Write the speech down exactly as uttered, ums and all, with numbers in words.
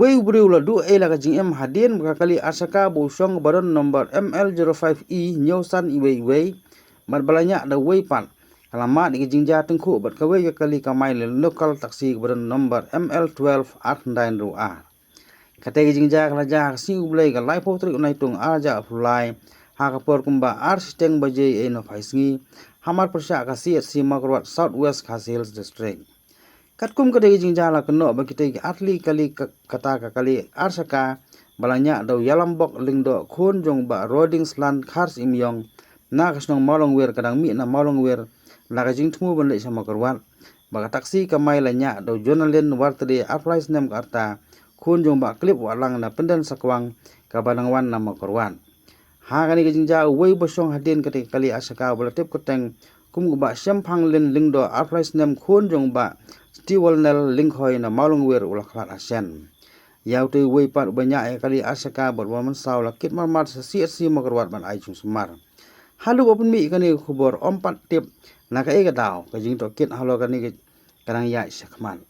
Uwei u briew u la duh ei la ka jingim hadien ba ka kali arshaka ba u shong ba don number M L zero five E hynñiew san wei wei bad ba la ñiah da uwei pat ka la mad ïa ka jingjia tyngkhuh bad kawei ka kali kamai local taxi ba don number M L twelve ar khyndai hynriew ar. Katei ka jingjia ka la jia ha ka sngi U Blei ka laiphew tarik u Naitung ar hajar arphew lai ha ka por kumba ar shiteng baje ei nohphai sngi ha mar pyrshah ka C H C Mawkyrwat, South West Khasi Hills District. Katkum katei ka jingjia la kynnoh ba kitei ki artylli kali ka-, kata ka kali arshaka ba la ñiah da u Ïalambok Lyngdoh khun jong u Bah Roding Slan Kharsymiong na ka shnong Mawlangwir ka dang mih na Mawlangwir la ka jingthmu ban leit sha Mawkyrwat. Ba ka taxi kamai la ñiah da u Jonalyn Wartade arphew lai snem ka rta khun jong u Bah Clip Wahlang na Pyndensakwang kaba dang wan na Mawkyrwat. Ha kane ka jingjia uwei uba shong hadien katei ka kali arshaka uba la tip kyrteng kum u Bah Shemphanglin Lyngdoh arphew lai snem khun jong u Bah Stiwalnel Lyngkhoi na Mawlangwir u la khlad ha shen. Ïa utei uwei pat uba ñiah ïa ka kali arshaka bad uba mynsaw la kit marmar sha C H C Mawkyrwat ban ai jingsumar. Haduh ba pynmih ïa kane ka khubor ym pat tip na kaei ka daw ka jingtohkit halor kane ka dang ïaid shakhmat.